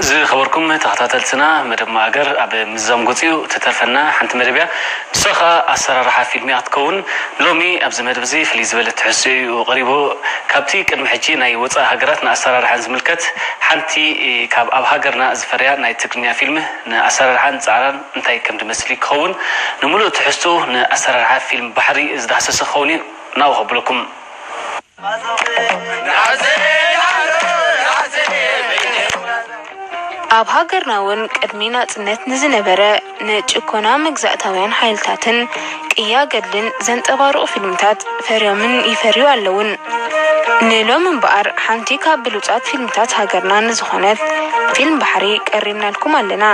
ዝኸበርኩም ተኸታተልትና፣ መደብ ማእገር ኣብ ምዛም ገጽ እዩ። ትተርፈና ሓንቲ መደብ እያ። ንሳ ኸኣ ኣሰራርሓ ፊልም እያ ክትከውን። ሎሚ ኣብዚ መደብ እዚ ፍልይ ዝበለ ትሕዝቶ እዩ ቀሪቡ። ካብቲ ቅድሚ ሕጂ ናይ ወጻኢ ሃገራት ንኣሰራርሓን ዝምልከት፣ ሓንቲ ካብ ኣብ ሃገርና ዝፈርያ ናይ ትግርኛ ፊልም ንኣሰራርሓን ጻዕራን እንታይ ከም ዝመስል ክኸውን፣ ንምሉእ ትሕዝቶ ንኣሰራርሓ ፊልም ባሕሪ ዝዳህሰሰ ክኸውን እዩ። ናብኡ ከብለኩም። ኣብ ሃገርና እውን ቅድሚ ናጽነት ንዝነበረ ንጭኮና መግዛእታውያን ሓይልታትን ቅያ ገድልን ዘንጸባርቑ ፊልምታት ፈርዮምን ይፈርዩ ኣለውን። ንሎም እምበኣር ሓንቲ ካብ ብሉጻት ፊልምታት ሃገርና ንዝኾነት ፊልም ባሕሪ ቀሪብናልኩም ኣለና።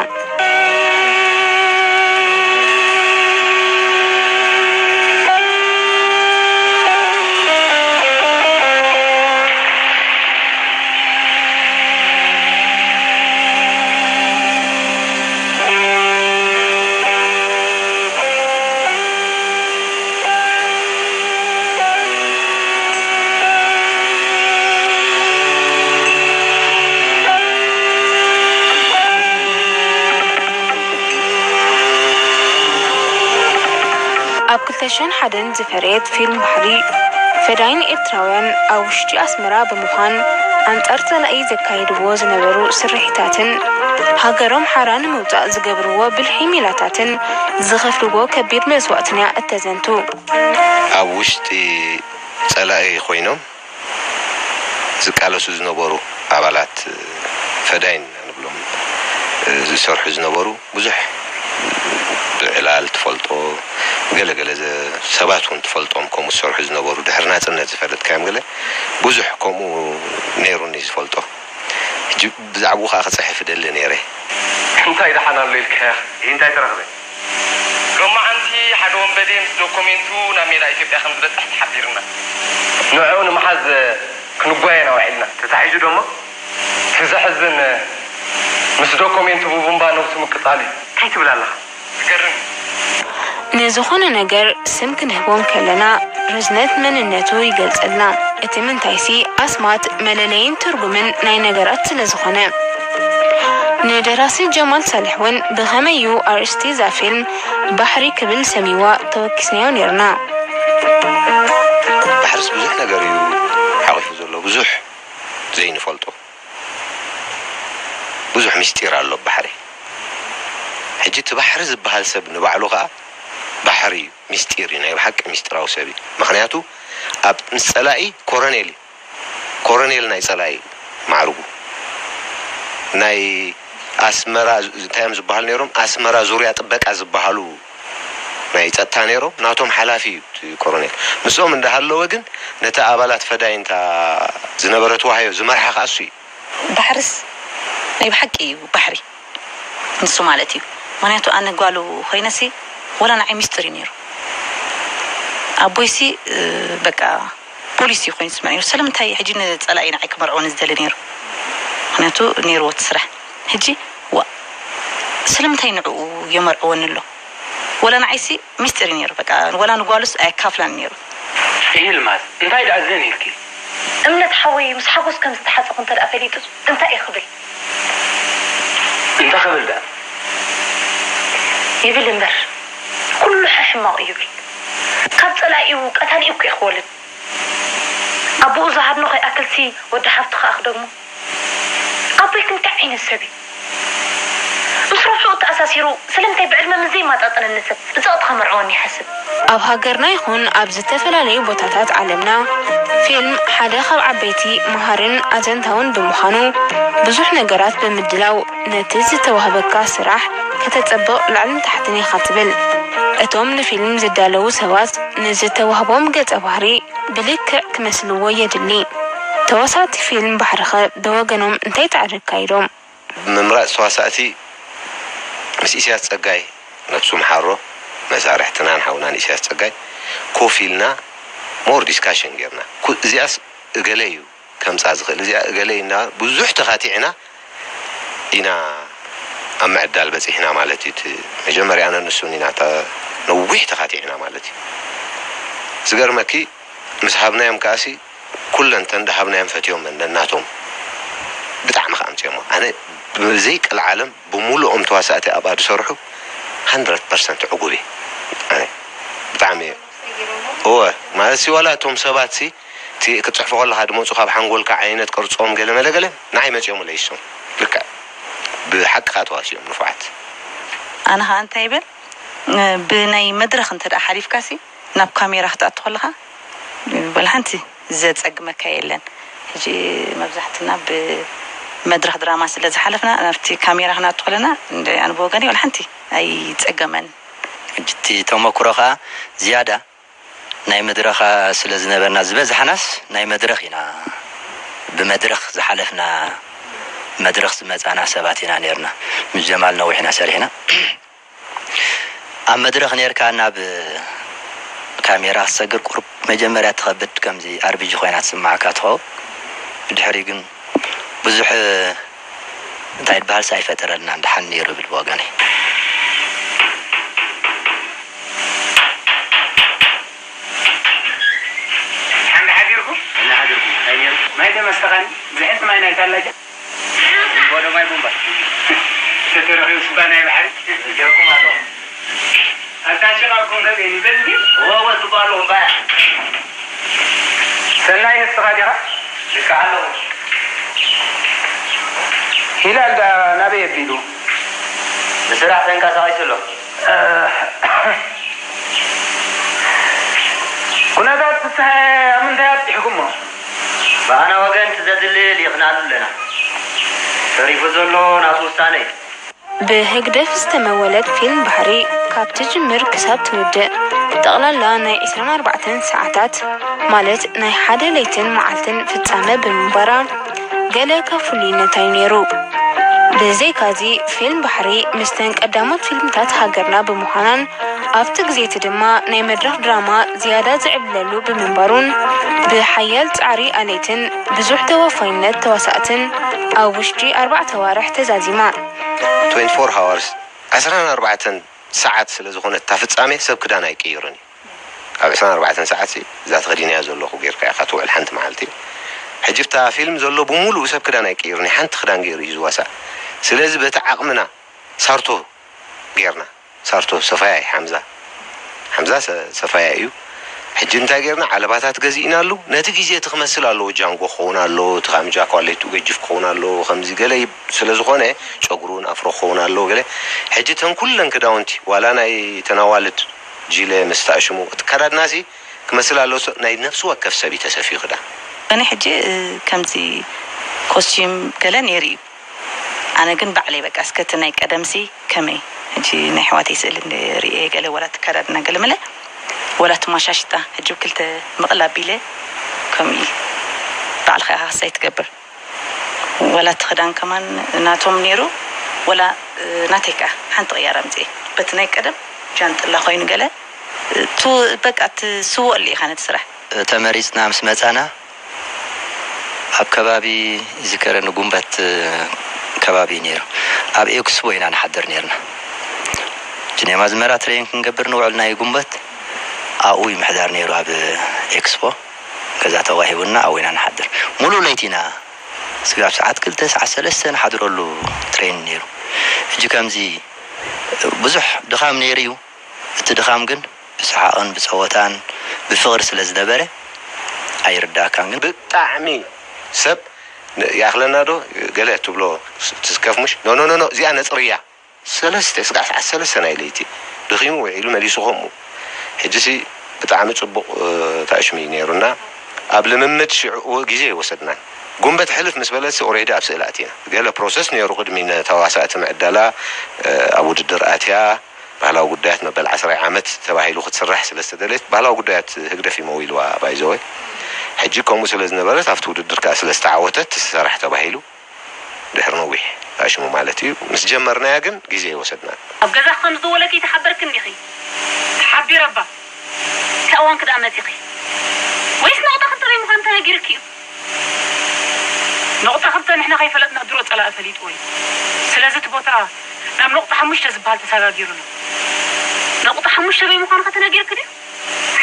ኣብ ክልተ ሽሕን ሓደን ዝፈረየት ፊልም ባሕሪ፣ ፈዳይን ኤርትራውያን ኣብ ውሽጢ ኣስመራ ብምዃን ኣንጻር ጸላኢ ዘካይድዎ ዝነበሩ ስርሒታትን ሃገሮም ሓራ ንምውጻእ ዝገብርዎ ብልሒ ሜላታትን ዝኸፍልዎ ከቢድ መስዋእትን እያ እተዘንቱ። ኣብ ውሽጢ ጸላኢ ኮይኖም ዝቃለሱ ዝነበሩ ኣባላት ፈዳይን ንብሎም ዝሰርሑ ዝነበሩ ብዙሕ ብዕላል ትፈልጦ፣ ገለ ገለ ዘ-፣ ሰባት እውን ትፈልጦም ከምኡ ዝሰርሑ ዝነበሩ፣ ድሕሪ ናጽነት ዝፈለጥካዮም ገለ ብዙሕ ከምኡ ነይሩኒ ዝፈልጦ። ሕጂ ብዛዕባኡ ከኣ ክጽሕፍ እደሊ ነይረ። እንታይ ደሓን ኣሎ ኢልካያ? እንታይ ተረኽበ? ሎማዓንቲ ሓደ ወንበዴ ምስ ዶኮሜንቱ ናብ ሜዳ ኢትዮጵያ ከም ዝበጽሕ ተሓቢርና። ንዕኡ ንምሓዝ ክንጓየ ኢና ውዒልና። ተታሒዙ ዶ እሞ? እቲ ዘሕዝን፣ ምስ ዶኮሜንቱ ብቡምባ ነብሱ ምቅጻሉ እዩ። እንታይ ትብል ኣለኻ? ዝገርም እዩ። ንዝኾነ ነገር ስም ክንህቦ እንከለና፣ ርዝነት መንነቱ ይገልጸልና። እቲ ምንታይሲ፣ ኣስማት መለለይን ትርጉምን ናይ ነገራት ስለ ዝኾነ። ንደራሲ ጀማል ሳልሕ እውን ብኸመይ እዩ ኣርእስቲ እዛ ፊልም ባሕሪ ክብል ሰምይዋ ተወኪስናዮ ነይርና። ባሕርስ ብዙሕ ነገር እዩ ሓቒፉ ዘሎ፣ ብዙሕ ዘይንፈልጦ፣ ብዙሕ ምስጢር ኣሎ ኣብ ባሕሪ። ሕጂ እቲ ባሕሪ ዝበሃል ሰብ ንባዕሉ ኸኣ ባሕሪ እዩ፣ ምስጢር እዩ፣ ናይ ብሓቂ ምስጢራዊ ሰብ እዩ። ምኽንያቱ ኣብ ምስ ጸላኢ ኮረኔል እዩ። ኮረኔል ናይ ጸላኢ ማዕርጉ። ናይ ኣስመራ፣ እንታይ እዮም ዝበሃሉ ነይሮም? ኣስመራ ዙርያ ጥበቃ ዝበሃሉ ናይ ጸጥታ ነይሮም። ናቶም ሓላፊ እዩ እቲ ኮረኔል። ምስኦም እንዳሃለወ ግን ነቲ ኣባላት ፈዳይንታ ዝነበረት ዋህዮ ዝመርሓ ከኣ እሱ እዩ። ባሕርስ ናይ ብሓቂ እዩ ባሕሪ ንሱ ማለት እዩ። ምኽንያቱ ኣነ ጓሉ ኮይነሲ ወላ ንዓይ ሚስጥር እዩ ነይሩ። ኣቦይሲ፣ እ፣ በቃ ፖሊስ እዩ ኮይኑ ዝስምዕ ነይሩ። ስለምንታይ ሕጂ ንጸላኢ ንዓይ ክመርዕወኒ ዝደሊ ነይሩ? ምኽንያቱ ነይርዎ እቲ ስራሕ። ሕጂ ዋ፣ ስለምንታይ ንዕኡ የመርዕወኒ ኣሎ? ወላ ንዓይሲ ሚስጥር እዩ ነይሩ። በቃ ወላ ንጓሉስ ኣየካፍላን ነይሩ። ይልማዝ፣ እንታይ ደኣ ዘን ኢልኪ? እምነት ሓወይ ምስ ሓጎስ ከም ዝተሓጸኹ እንተ ደኣ ፈሊጡስ እንታይ እዩ ክብል? እንታይ ክብል ደኣ? ይብል እምበር፣ ኩሉ ሕማቕ እዩ ይብል። ካብ ጸላኢኡ ቀታሊኡ እኮ እዩ ክወልድ። ኣቦኡ ዝሃድኖ ከይኣክልሲ ወዲ ሓፍቱ ከኣ ክደግሞ። ኣቦይ ክንታይ ዓይነት ሰብ እዩ? ምስ ረብሕኡ ተኣሳሲሩ ስለምንታይ ብዕድመ ምስ ዘይማጣጠነኒ ሰብ ብጸቕጢ ከመርዕወኒ ይሓስብ? ኣብ ሃገርና ይኹን ኣብ ዝተፈላለዩ ቦታታት ዓለምና ፊልም ሓደ ካብ ዓበይቲ መሃርን ኣዘንታውን ብምዃኑ ብዙሕ ነገራት ብምድላው ነቲ ዝተዋህበካ ስራሕ ከተጸብቕ ላዕልን ታሕትን ኢኻ ትብል። እቶም ንፊልም ዝዳለዉ ሰባት ንዝተዋህቦም ገጸ ባህሪ ብልክዕ ክመስልዎ የድሊ። ተዋሳእቲ ፊልም ባሕርኸ ብወገኖም እንታይ ጻዕሪ ኣካይዶም? ብምምራጽ ተዋሳእቲ ምስ ኢሳያስ ጸጋይ፣ ነብሱ ምሓሮ፣ መሳርሕትናን ሓውናን ኢሳያስ ጸጋይ ኮፍ ኢልና ሞር ዲስካሽን ጌርና። ኩ-፣ እዚኣስ እገለ እዩ ከምጻ ዝኽእል፣ እዚኣ እገለ ኢና ብዙሕ ተኻቲዕና ኢና ኣብ ምዕዳል በጺሕና ማለት እዩ። እቲ መጀመርያ ኣነ ንሱን ኢና እታ ነዊሕ ተኻቲዕና ማለት እዩ። ዝገርመኪ ምስ ሃብናዮም ከኣሲ ኩለን ተን ደሃብናዮም ፈትዮም ነናቶም ብጣዕሚ ከኣ ኣምጽዮሞ። ብዘይ ቀልዓለም ብምሉኦም ተዋሳእቲ ኣብኣ ዝሰርሑ፣ hundred percent ዕጉብ እየ። ኣነ ብጣዕሚ እየ። እወ፣ ማለት ሲ ዋላ እቶም ሰባት ሲ እቲ ክትፅሕፎ ከለኻ ድመፁ ካብ ሓንጎልካ ዓይነት ቅርፆም ገለ መለ ገለ ንዓይ መፂኦምለይ እሶም። ልክዕ፣ ብሓቂ ከዓ ተዋሲኦም ንፉዓት። ኣነ ከዓ እንታይ ይብል? ብናይ መድረኽ እንተ ደኣ ሓሊፍካሲ ናብ ካሜራ ክትኣቱ ከለኻ ወላ ሓንቲ ዘጸግመካ የለን። ሕጂ መብዛሕትና ብመድረኽ ድራማ ስለ ዝሓለፍና ናብቲ ካሜራ ክነኣቱ ከለና እንደ ኣነ ብወገነይ ወላ ሓንቲ ኣይጸገመን። ሕጂ እቲ ተመክሮ ከዓ ዝያዳ ናይ መድረኻ ስለ ዝነበርና ዝበዝሓናስ ናይ መድረኽ ኢና ብመድረኽ ዝሓለፍና መድረኽ ዝመጻና ሰባት ኢና ነርና። ምስ ጀማል ነዊሕና ሰሪሕና። ኣብ መድረኽ ኔርካ ናብ ካሜራ ክትሰግር ቁሩብ መጀመርያ ትኸብድ ከምዚ ኣርቢጂ ኮይና ትስምዓካ ትኸውን። ብድሕሪ ግን ብዙሕ እንታይ ድበሃልስ ኣይፈጠረልናን ደሓን ነይሩ ብል ብወገነይ። ሓንቲ ሓዲርኩም? ሓዲርኩም። እንታይ ነይሩ? ማይ ተመስተኻኒ? ዝሕልቲ ማይ ናይ ታላጃ? ቡምባ ዶ ማይ ቡምባ? ተተረኺቡ ስባ ናይ ባሕሪ? ጀርኩም ኣለኹም። ኣታ ሽቓልኩም ገበ ንበል እንዲ? እወ እወ ስባ ኣለኹም ባያ። ሰናይ ንስኻ ዲኻ? ልክዕ ኣለኹም። ሂላል ዳ ናበይ ኣቢሉ? ንስራሕ ተንቀሳቒሱ ኣሎ። ኩነታት ፍስሓ ኣብ ምንታይ ኣብፂሕኩሞ? ብኣና ወገን እቲ ዘድሊ ልኢኽናሉ ኣለና። ተሪፉ ዘሎ ናቱ ውሳነ እዩ። ብህግደፍ ዝተመወለት ፊልም ባሕሪ ካብ ትጅምር ክሳብ ትውድእ ብጠቕላላ ናይ ዕስራን ኣርባዕተን ሰዓታት ማለት ናይ ሓደ ለይትን መዓልትን ፍጻመ ብምንባራ ገለ ካብ ፍሉይነታ እዩ ነይሩ። ብዘይካዚ ፊልም ባሕሪ ምስተን ቀዳሞት ፊልምታት ሃገርና ብምዃናን ኣብቲ ግዜ እቲ ድማ ናይ መድረኽ ድራማ ዝያዳ ዝዕብለሉ ብምንባሩን ብሓያል ጻዕሪ ኣለይትን ብዙሕ ተዋፋይነት ተዋሳእትን ኣብ ውሽጢ ኣርባዕተ ኣዋርሕ ተዛዚማ። twenty-four hours ዕስራን ኣርባዕተን ሰዓት ስለ ዝኾነት እታ ፍጻሜ ሰብ ክዳን ኣይቅይርን እዩ። ኣብ ዕስራን ኣርባዕተን ሰዓት እዛ ተኸዲነያ ዘለኹ ጌርካ ኢኻ ትውዕል ሓንቲ መዓልቲ። ሕጂ እታ ፊልም ዘሎ ብምሉኡ ሰብ ክዳን ኣይቅይርን እዩ። ሓንቲ ክዳን ገይሩ እዩ ዝዋሳእ። ስለዚ በቲ ዓቕምና ሳርቶ ጌርና። ሳርቶ ሰፋያ እዩ ሓምዛ። ሓምዛ ሰፋያ እዩ። ሕጂ እንታይ ጌርና? ዓለባታት ገዚእናሉ። ነቲ ግዜ እቲ ክመስል ኣለዎ። ጃንጎ ክኸውን ኣለዎ፣ እቲ ካምጃ ኳሌቱ ገጅፍ ክኸውን ኣለዎ። ከምዚ ገለ ስለ ዝኾነ ጨጉሩ እውን ኣፍሮ ክኸውን ኣለዎ። ገለ ሕጂ እተን ኩለን ክዳውንቲ ዋላ ናይ ተናዋልድ ጂለ ምስ ተኣሽሙ እቲ ከዳድናሲ ክመስል ኣለዎ። ናይ ነፍሲ ወከፍ ሰብ እዩ ተሰፍዩ ክዳን። ኣነ ሕጂ ከምዚ ኮስቲም ገለ ነይሩ እዩ። ኣነ ግን ባዕለይ በቃ እስከ እቲ ናይ ቀደምሲ ከመይ ሕጂ ናይ ኣሕዋተይ ስእሊ ርእየ ገለ ወላ እቲ ኣከዳድና ገለ መለ ወላ እቲ ማሻሽጣ ሕጂ ብ ክልተ ምቕል ኣቢለ ከምኡ ኢለ ባዕልኻ ኢኻ ክሳይ ትገብር ወላ እቲ ክዳን ከማን ናቶም ነይሩ ወላ ናተይ ከኣ ሓንቲ ቅያር ኣምፅኤ በቲ ናይ ቀደም ጃንጥላ ኮይኑ ገለ በቃ ትስወኣሉ ኢኻ ነቲ ስራሕ። ተመሪፅና ምስ መፃና ኣብ ከባቢ ይዝከረኒ ጉንበት ከባቢ እዩ ነይሩ። ኣብ ኤክስፖ ኢና ንሓድር ነይርና። ጅኔማ ዝመራ ትሬን ክንገብር ንውዕል ናይ ጉንበት ኣብኡ እዩ ምሕዳር ነይሩ። ኣብ ኤክስፖ ገዛ ተዋሂቡና ኣብኡ ኢና ንሓድር። ሙሉእ ለይቲ ኢና ስጋብ ሰዓት ክልተ ሰዓት ሰለስተ ንሓድረሉ ትሬን ነይሩ። ሕጂ ከምዚ ብዙሕ ድኻም ነይሩ እዩ። እቲ ድኻም ግን ብሰሓቕን ብጸወታን ብፍቕሪ ስለ ዝነበረ ኣይርድኣካን ግን። ብጣዕሚ ሰብ ይኣኽለና ዶ ገለ ትብሎ ትስከፍ ሙሽ ኖ ኖ ኖ እዚኣ ነጽርያ ሰለስተ ስጋዕ ሰዓት ሰለስተ ናይ ለይቲ ደኺሙ ውዒሉ መሊሱ ከምኡ ሕጂ ሲ ብጣዕሚ ጽቡቕ ታእሽሚ እዩ ነይሩ እና ኣብ ልምምድ ሽዑ ግዜ ይወሰድናን ጉንበት ሕልፍ ምስ በለት ሲ ኦሬዲ ኣብ ስእሊ ኣቲና ገለ ፕሮሰስ ነይሩ ቅድሚ ነተዋሳእቲ ምዕደላ ኣብ ውድድር ኣትያ ባህላዊ ጉዳያት መበል ዓስራይ ዓመት ተባሂሉ ክትስራሕ ስለ ዝተደልየት ባህላዊ ጉዳያት ህግደፍ እዩ መዊልዋ ባይዘወይ ሕጂ ከምኡ ስለ ዝነበረት ኣብቲ ውድድር ከዓ ስለ ዝተዓወተት ትሰራሕ ተባሂሉ ድሕሪ ነዊሕ ኣሽሙ ማለት እዩ ምስ ጀመርናያ ግን ግዜ ይወሰድና ኣብ ገዛ ከም ዝወለኪ ተሓበርክን ዲኺ ተሓቢረ እባ እንታይ እዋን ክድኣ መፂኺ ወይስ ነቑጣ ክልተ ዘይምዃኑ ተነጊርኪ እዩ ነቑጣ ክልተ ንሕና ከይፈለጥና ድሮ ፀላኢ ፈሊጥዎ እዩ ስለዚ እቲ ቦታ ናብ ነቑጣ ሓሙሽተ ዝበሃል ተሰጋጊሩ ኣሎ ነቑጣ ሓሙሽተ ዘይምዃኑ ከተነጊርኪ ድዩ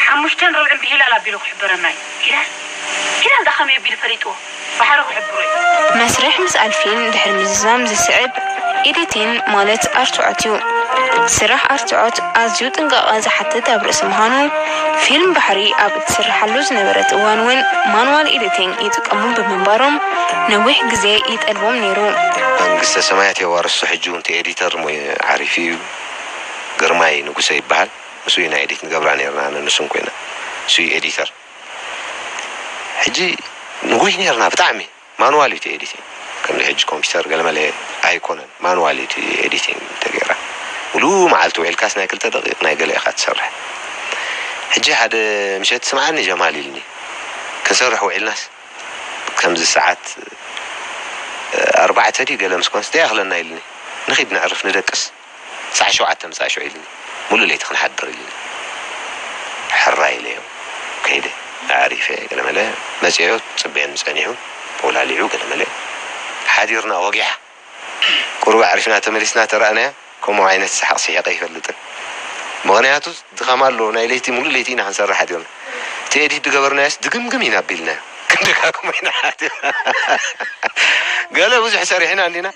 ሓሙሽተን ርብዕን ብሂላል ኣቢሉ ክሕበረና እዩ ሂላል ሂላል ዳ ከመይ ኣቢሉ ፈሊጥዎ ባሕሪ ክሕብሮ እዩ። መስርሕ ምስ ኣልፊን ድሕሪ ምዝዛም ዝስዕብ ኤዲቲን ማለት ኣርትዖት እዩ። ስራሕ ኣርትዖት ኣዝዩ ጥንቃቐ ዝሓትት ኣብ ርእሲ ምዃኑ፣ ፊልም ባሕሪ ኣብ እትስርሓሉ ዝነበረት እዋን እውን ማንዋል ኤዲቲንግ ይጥቀሙ ብምንባሮም ነዊሕ ግዜ ይጠልቦም ነይሩ። መንግስተ ሰማያት የዋርሶ። ሕጂ እውን እቲ ኤዲተር ሞ ዓሪፉ እዩ። ግርማይ ንጉሰ ይበሃል። ንሱ እዩ ናይ ኤዲት ንገብራ ነርና፣ ኣነ ንሱን ኮይና። ንሱ እዩ ኤዲተር። ሕጂ ንጉይ ነርና ብጣዕሚ። ማንዋል እዩ እቲ ኤዲቲንግ። ከምዚ ሕጂ ኮምፒውተር ገለመለ ኣይኮነን። ማንዋል እዩ እቲ ኤዲቲንግ ተገይራ። ሙሉ መዓልቲ ውዒልካስ ናይ ክልተ ደቂቕ ናይ ገለ ኢኻ ትሰርሕ። ሕጂ ሓደ ምሸት ስምዓኒ ጀማል ኢልኒ። ክንሰርሕ ውዒልናስ ከምዚ ሰዓት ኣርባዕተ ድዩ ገለ ምስ ኮንስ ደይኣኽለና ኢልኒ። ንኺድ ነዕርፍ ንደቅስ። ሰዓት ሸውዓተ ምጻእ ሽዑ ኢልኒ። ሙሉእ ለይቲ ክንሓድር ኢልኒ። ሕራይ ኢለዮ። ከይደ። ኣዕሪፈ ገለመለ መጺኦ ጽበየኒ ጸኒሑ። ወላሊዑ ገለመለ። ሓዲርና ወጊሓ። ቁሩብ ኣዕሪፍና ተመሊስና ተራእናያ። ከምኡ ዓይነት ሰሓቕ ስሒቐ ኣይፈልጥን። ምኽንያቱ ድኻም ኣሎ። ናይ ለይቲ ሙሉእ ለይቲ ኢና ክንሰርሕ ሓዲርና። እቲ ኤዲት ዝገበርናዮስ ድግምግም ኢና ኣቢልናዮ። ክንደጋግሞ ኢና ሓዲርና። ገለ ብዙሕ ሰሪሕና እንዲና።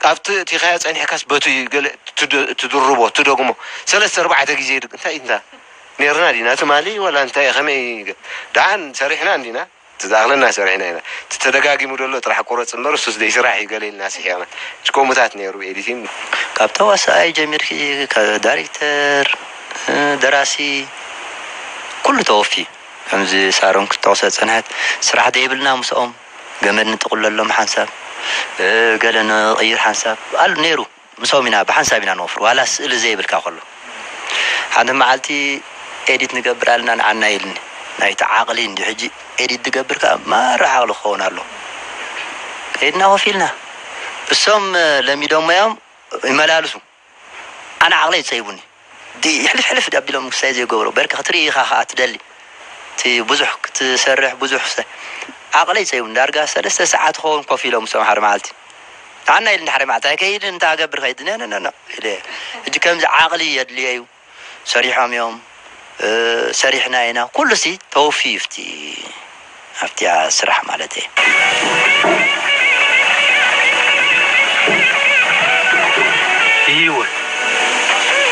ኣብቲ እቲ ኸያ ጸኒሕካስ በቱ ገለ ትድ-፣ ትድርቦ፣ ትደግሞ። ሰለስተ ኣርባዕተ ግዜ ድግ-፣ እንታይ እንታ ነርና ዲና ትማሊ ወላ እንታይ ከመይ ገ-፣ ደሓን ሰሪሕና እንዲና። ትዝኣኽለና ሰሪሕና ኢና። እቲ ተደጋጊሙ ደሎ ጥራሕ ቁረጽ እምበር እሱስ ደይስራሕ እዩ ገለ ኢልና ስሒቕና። ከምኡታት ነይሩ ኤዲቲንግ። ካብ ተዋሳኣይ ጀሚርኪ፣ ካብ ዳይሬክተር፣ እ፣ ደራሲ፣ ኩሉ ተወፊዩ። ከምዚ ሳሮን ክትጠቕሶ ዝጸንሐት፣ ስራሕ ደይብልና ምስኦም፣ ገመድ ንጥቕለሎም ሓንሳብ፣ እ፣ ገለ ንቕይር ሓንሳብ፣ ኣሉ ነይሩ። ምስኦም ኢና፣ ብሓንሳብ ኢና ንወፍር፣ ዋላ ስእሊ ዘይብልካ ከሎ። ሓንቲ መዓልቲ ኤዲት ንገብር ኣለና ንዓና ኢልኒ። ናይቲ ዓቕሊ እንዲ ሕጂ ኤዲት ዝገብር ከኣ ማራ ዓቕሊ ክኸውን ኣሎ። ከይድና ኮፍ ኢልና። እሶም ለሚዶሞ እዮም ይመላልሱ። ኣነ ዓቕለይ ጸይቡኒ። ዲ-፣ ሕልፍ ሕልፍ ዳቢሎም ክሳይ ዘይገብሮ። በርካ ክትርኢ ኢኻ ኸኣ ትደሊ። እቲ ብዙሕ ክትሰርሕ፣ ብዙሕ ሰ-፣ ዓቕለይ ጸይቡኒ። ዳርጋ ሰለስተ ሰዓት ክኸውን ኮፍ ኢሎም እሶም ሓደ መዓልቲ። ንዓና ኢሉ እንድሕር መዓልቲ ኣይከይድን፣ እንታይ ክገብር ከይድ? ነ፣ ነ፣ ነ፣ ነ፣ ኢለ። ሕጂ ከምዚ ዓቕሊ የድልዮ እዩ። ሰሪሖም እዮም፣ እ፣ ሰሪሕና ኢና። ኩሉሲ ተወፊዩ ኣብቲ፣ ኣብቲኣ ስራሕ ማለት እየ። ህይወት።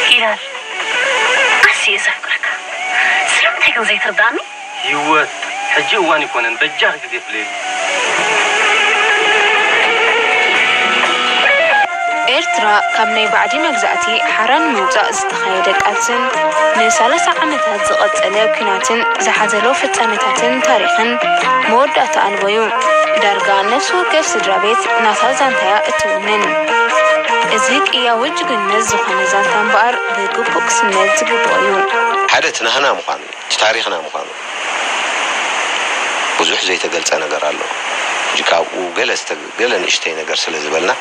ኪዳን፣ ኣዝየ ዘፍቅረካ። ስለምንታይ ግን ዘይትርድኣኒ? ህይወት፣ ሕጂ እዋን ይኮነን፣ በጃኺ ግዜ ፍለይሉ። ኤርትራ ካብ ናይ ባዕዲ መግዛእቲ ሓራ ንምውጻእ ዝተኻየደ ቃልስን ንሰላሳ ዓመታት ዝቐጸለ ኲናትን ዝሓዘሎ ፍጻሜታትን ታሪኽን መወዳእታ ኣልቦ እዩ። ዳርጋ ነፍሲ ወከፍ ስድራ ቤት ናታ ዛንታያ እትውንን። እዚ ቅያዊ ጅግንነት ዝኾነ ዛንታ እምበኣር ብግቡእ ክስነድ ዝግብኦ እዩ። ሓደ እቲ ናህና ምዃኑ፣ እቲ ታሪኽና ምዃኑ። ብዙሕ ዘይተገልጸ ነገር ኣሎ። ሕጂ ካብኡ ገለ ዝተ-፣ ገለ ንእሽተይ ነገር ስለ ዝበልና፣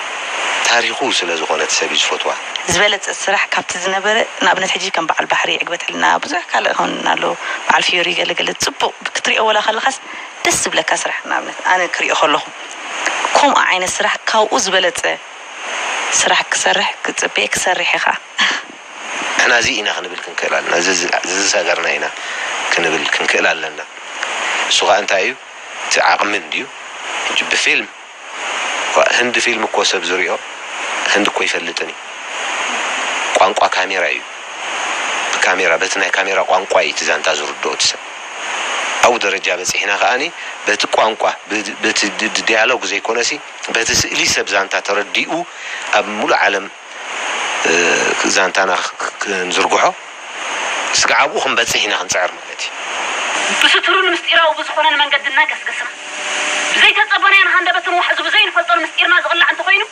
ታሪኹ ስለ ዝኾነ እቲ ሰብ እዩ ዝፈትዋ። ዝበለጸ ስራሕ ካብቲ ዝነበረ፣ ንኣብነት ሕጂ ከም በዓል ባሕሪ፣ ዕግበት ሕልና፣ ብዙሕ ካልእ ኸውን ኣሎ። በዓል ፊዮሪ ገለ ገለ ጽቡቕ ክትሪኦ ወላ ከለኻስ ደስ ዝብለካ ስራሕ፣ ንኣብነት ኣነ ክሪኦ ከለኹ፣ ከምኡ ዓይነት ስራሕ ካብኡ ዝበለጸ ስራሕ ክሰርሕ ክጽበየ ክሰርሕ እየ ኸኣ። ንሕና እዚ ኢና ክንብል ክንክእል ኣለና። እዚ፣ እዚ፣ እዚ ሃገርና ኢና ክንብል ክንክእል ኣለና። እሱ ኸኣ እንታይ እዩ? እቲ ዓቕሚ እንድዩ። ሕጂ ብፊልም፣ ዋ፣ ህንዲ ፊልም እኮ ሰብ ዝሪኦ ህንዲ እኮ ይፈልጥን እዩ። ቋንቋ ካሜራ እዩ። ብካሜራ፣ በቲ ናይ ካሜራ ቋንቋ እዩ እቲ ዛንታ ዝርድኦ እቲ ሰብ። ኣብኡ ደረጃ በጺሕና ከኣኒ በቲ ቋንቋ፣ ብ-፣ በቲ ድ-፣ ድ-፣ ዲያሎግ ዘይኮነሲ በቲ ስእሊ ሰብ ዛንታ ተረዲኡ ኣብ ሙሉእ ዓለም እ፣ ዛንታና ክ-፣ ክ-፣ ክንዝርግሖ ስጋዕ ኣብኡ ክንበጽሕ ኢና ክንጽዕር ማለት እዩ። ብስቱርን ምስጢራዊ ብዝኾነን መንገዲ እናገስገስና፣ ብዘይተጸበናዮን ሃንደበትን ዋሕዚ ብዘይንፈልጦን ምስጢርና ዝቕላዕ እንተኾይኑ፣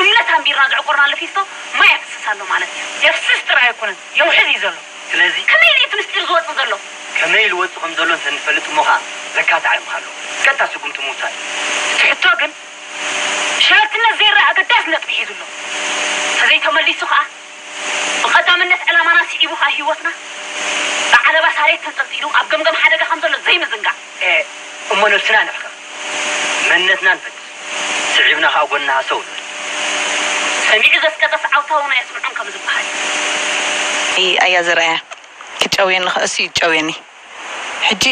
እምነት ኣንቢርና ዘዕቆርናሉ ፊስቶ ማይ የፍስስ ኣሎ ማለት እዩ። የፍስስ ጥራይ ኣይኮነን፣ የውሕዝ እዩ ዘሎ። ስለዚ ከመይ ኢሉ እቲ ምስጢር ዝወጽእ ዘሎ? ከመይ ኢሉ ወጽእ ከም ዘሎ እንተንፈልጥ እሞ ኸኣ ዘካትዕ ኣይምሃሎ። ቀጥታ ስጉምቲ ምውሳድ። እቲ ሕቶ ግን ሸለልትነት ዘይረኣ ኣገዳሲ ነጥቢ ሒዙ ኣሎ። ተዘይተመሊሱ ኸኣ፣ ብቐዳምነት ዕላማና ስዒቡ ኸኣ ህይወትና ብዓለባ ሳሬት ተንጠልጢሉ ኣብ ገምገም ሓደጋ ከም ዘሎ ዘይምዝንጋዕ። ኤ፣ እሞ ነብስና ነሕክም፣ መንነትና ንፈትሽ፣ ስዒብና ኸኣ ጎንና ሃሰው ንብል። ሰሚዑ ዘስቀጠስ ዓውታ እውን ኣየስምዖን ከም ዝበሃል። ኢ-፣ ኣያ ዘርኣያ፣ ክጨውየኒ ኸእሲ ይጨውየኒ። ሕጂ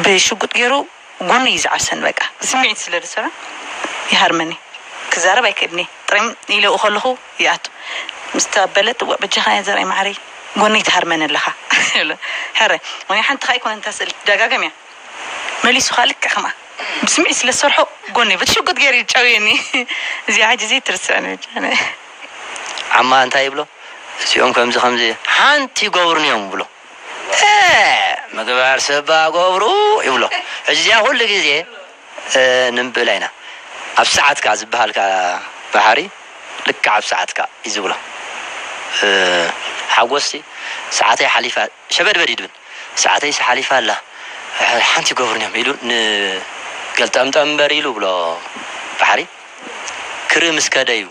ብሽጉጥ ገይሩ ጎነይ እዩ ዝዓሰኒ። በቃ ስምዒት ስለ ዝሰርዖ ይሃርመኒ። ክዛረብ ኣይክእልን እየ። ጥሪም ኢለኡ ከለኹ ይኣቱ። ምስ ተበለት፣ "እወ፣ በጃኻ እያ ዘርኣይ ማዕረይ፣ ጎነይ ትሃርመኒ ኣለኻ?" ይብሎ። ሕረ፣ ወይ ሓንቲ ኸኣ ኣይኮነን እታ ስእሊ ትደጋገም እያ። መሊሱ ኸኣ ልክዕ ከምኣ። ብስምዒት ስለ ዝሰርሖ ጎነይ በቲ ሽጉጥ ገይሩ ይጫውየኒ። እዚኣ ሕጂ ዘይትርስዕኒ ብቻ። ዓማ እንታይ ይብሎ? እዚኦም ከምዚ ከምዚ ሓንቲ ይገብሩኒ እዮም ብሎ። "እ፣ ምግባር ሰብ ገብሩ" ይብሎ። ሕጂ እዚኣ ኩሉ ግዜ፣ እ፣ ንምብላ ኢና። ኣብ ሰዓትካ ዝበሃል ከኣ ባሕሪ ልክዕ ኣብ ሰዓትካ እዩ ዝብሎ። እ፣ ሓጎስሲ ሰዓተይ ሓሊፋ፣ ሸበድበድ ይድብል። "ሰዓተይሲ ሓሊፋ ኣላ፣ ሓንቲ ይገብሩኒ እዮም" ኢሉ ንገልጠምጠም እምበር ኢሉ ብሎ ባሕሪ። ክርኢ ምስ ከደ እዩ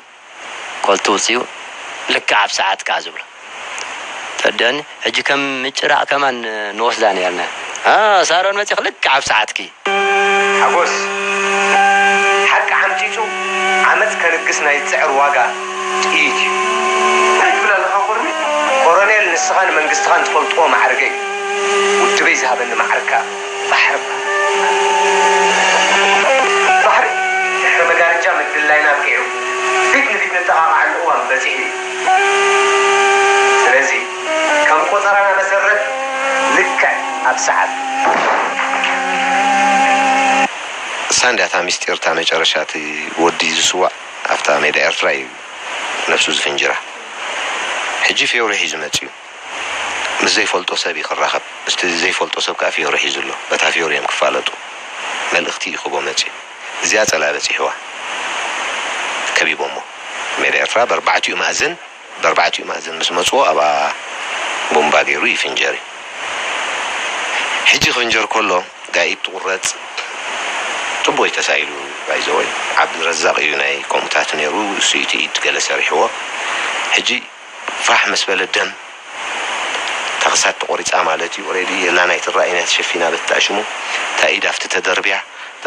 ኮልቱ ውፅኡ ልክዕ ኣብ ሰዓትካ ዝብሎ። ተደኒ ሕጂ ከም ምጭራቕ ከማን ንወስዳ ነርና። "አ፣ ሳሮን መፂኺ ልክዕ ኣብ ሰዓትኪ።" ሓጎስ ሓቂ ዓምፂፁ ዓመፅ ከንግስ ናይ ዝፅዕር ዋጋ ጥይት እዩ። እንታይ ትብል ኣለኻ ኮርኔል? ኮሮኔል፣ ንስኻ ንመንግስትኻን ትፈልጥዎ ማዕርገ እዩ። ውድበይ ዝሃበኒ ማዕርካ ባሕሪ እባ። ባሕሪ ድሕሪ መጋረጃ ምድላይና ኣብቂዑ፣ ፊት ንፊት ንጠቓቓዓሉ እዋን በጺሑ እዩ። ስለዚ ከም ቆጸራና መሰረት ልክዕ ኣብ ሰዓት። እሳ እንድያ እታ ምስጢር፣ እታ መጨረሻ፣ እቲ ወዲ ዝስዋእ ኣብታ ሜዳ ኤርትራ እዩ ነፍሱ ዝፍንጅራ። ሕጂ ፊዮሪ ሒዙ መጺኡ። ምስ ዘይፈልጦ ሰብ እዩ ክራኸብ። ምስቲ ዘይፈልጦ ሰብ ከኣ ፊዮሪ ሒዙ ኣሎ። በታ ፊዮሪ እዮም ክፋለጡ። መልእኽቲ እዩ ክቦ መጺኡ። እዚኣ ጸላኢ በጺሕዋ። ከቢቦሞ። ሜዳ ኤርትራ በርባዕቲኡ ማእዝን፣ በርባዕቲኡ ማእዝን ምስ መጽዎ ኣብኣ ቦምባ ገይሩ ይፍንጀር እዩ። ሕጂ ክፍንጀር ከሎ ጋይድ ትቑረጽ። ጽቡቕ እዩ ተሳኢሉ ባይዘወይ። ዓብድረዛቕ እዩ ናይ ከምኡታት ነይሩ። እሱ እዩ እቲ ኢድ ገለ ሰሪሕዎ። ሕጂ ፋሕ ምስ በለ ደም እታ ክሳድ ተቖሪጻ ማለት እዩ። ኦሬዲ የላን ኣይትረኣይን እያ ተሸፊና በቲ ሽሙ። እታ ኢድ ኣብቲ ተደርብያ። እታ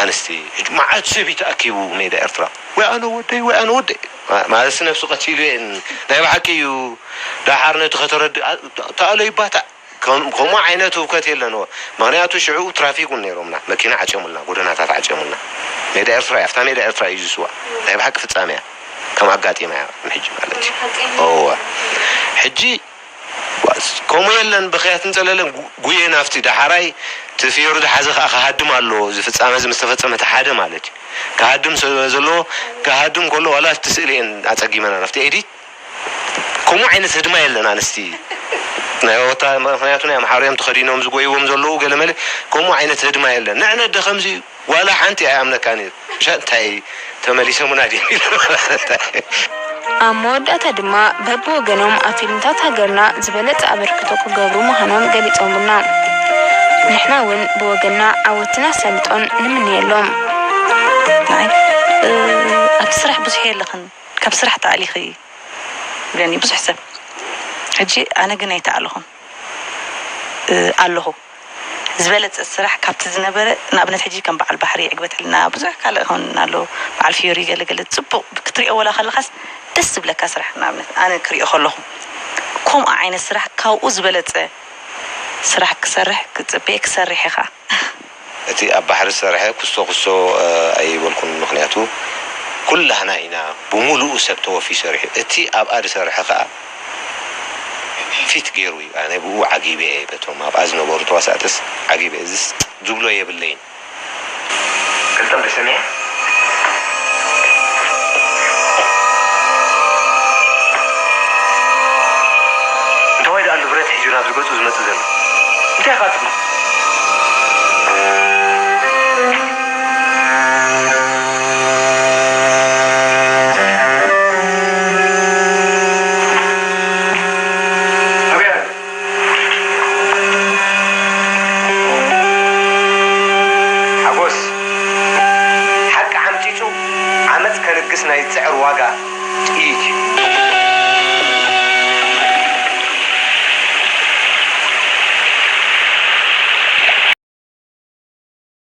ኣንስቲ ሕጂ መዓት ሰብ እዩ ተኣኪቡ ሜዳ ኤርትራ። ወይ ኣነ ወደይ፣ ወይ ኣነ ወደይ። ማ-፣ ማለትሲ ነብሱ ቀቲሉ እየ። ናይ ብሓቂ እዩ። ደሓር ነቲ ከተረድእ፣ ኣ-፣ ተኣሎ ይባታዕ። ከም-፣ ከምኡ ዓይነት ህውከት የለን። ምኽንያቱ ሽዑ ትራፊክ እውን ነይሮምና። መኪና ዓጽዮምልና፣ ጎደናታት ዓጽዮምልና። ሜዳ ኤርትራ እያ፣ ኣብታ ሜዳ ኤርትራ እዩ ዝስዋእ። ናይ ብሓቂ ፍጻመ እያ። ከም ኣጋጢማ እያ ንሕጂ ማለት እዩ። እወ። ሕጂ ከምኡ የለን፣ ብኽያትን ጸለለን ጉ-፣ ጉየ ናብቲ ዳሓራይ እቲ ፍዮሪ ዝሓዘ ከኣ ክሃድም ኣለዎ። እዚ ፍጻመ እዚ ምስ ተፈጸመ እቲ ሓደ ማለት እዩ። ክሃድም ስለ ዘለዎ፣ ክሃድም ከሎ ዋላ እቲ ስእሊ እየን ኣጸጊመና ናብቲ ኤዲት። ከምኡ ዓይነት ህድማ የለን ኣንስቲ። ናይ ወታ-፣ ምኽንያቱ ናይ ኣምሓሩ እዮም ተኸዲኖም ዝጎይዎም ዘለዉ ገለ መለ። ከምኡ ዓይነት ህድማ የለን። ንዕነ ደ ከምዚ ዋላ ሓንቲ ኣይኣምነካን እዩ። ሻ እንታይ ተመሊሶምና ድዮም ኢለ ማለት። ኣብ መወዳእታ ድማ በብወገኖም ኣብ ፊልምታት ሃገርና ዝበለጸ ኣበርክቶ ክገብሩ ምዃኖም ገሊጾምልና። ንሕና እውን ብወገንና ዓወትን ኣሳልጦን ንምነየሎም። ንዓይ፣ እ፣ ኣብቲ ስራሕ ብዙሕ የለኽን፣ ካብ ስራሕ ተኣሊኺ ይብለኒ ብዙሕ ሰብ። ሕጂ ኣነ ግን ኣይተኣለኹን፣ እ፣ ኣለኹ። ዝበለጸ ስራሕ ካብቲ ዝነበረ፣ ንኣብነት ሕጂ ከም በዓል ባሕሪ ይዕግበተልና፣ ብዙሕ ካልእ ኸውን ኣሎ፣ በዓል ፊዮሪ ገለ ገለ ጽቡቕ ክትሪኦ ወላ ከለኻስ ደስ ዝብለካ ስራሕ፣ ንኣብነት ኣነ ክሪኦ ከለኹ ከምኡ ዓይነት ስራሕ ካብኡ ዝበለጸ ስራሕ ክሰርሕ ክጽበየ ክሰርሕ ኢኻ። እቲ ኣብ ባሕሪ ዝሰርሐ ኩስቶ ኩስቶ፣ እ፣ ኣይበልኩን፣ ምኽንያቱ ኩላህና ኢና ብሙሉኡ ሰብ ተወፊዩ ሰሪሑ። እቲ ኣብኣ ዝሰርሐ ከኣ ፊት ገይሩ እዩ። ኣነ ብኡ ዓጊበ እየ፣ በቶም ኣብኣ ዝነበሩ ተዋሳእትስ ዓጊበ እየ። እዚስ ዝብሎ የብለይን። ቅልጥም ተሰሚዐ። እንተኾይ ደኣ ኣሎ ብረት ሒዙ ናብዚ ገጹ ዝመጽእ ዘሎ? እንታይ ኢኻ ትብሎ? ኣበይ ኣሎ? ሓጎስ ሓቂ ዓምጺጹ ዓመጽ ከንግስ ናይ ዝጽዕር ዋጋ ጥይት እዩ።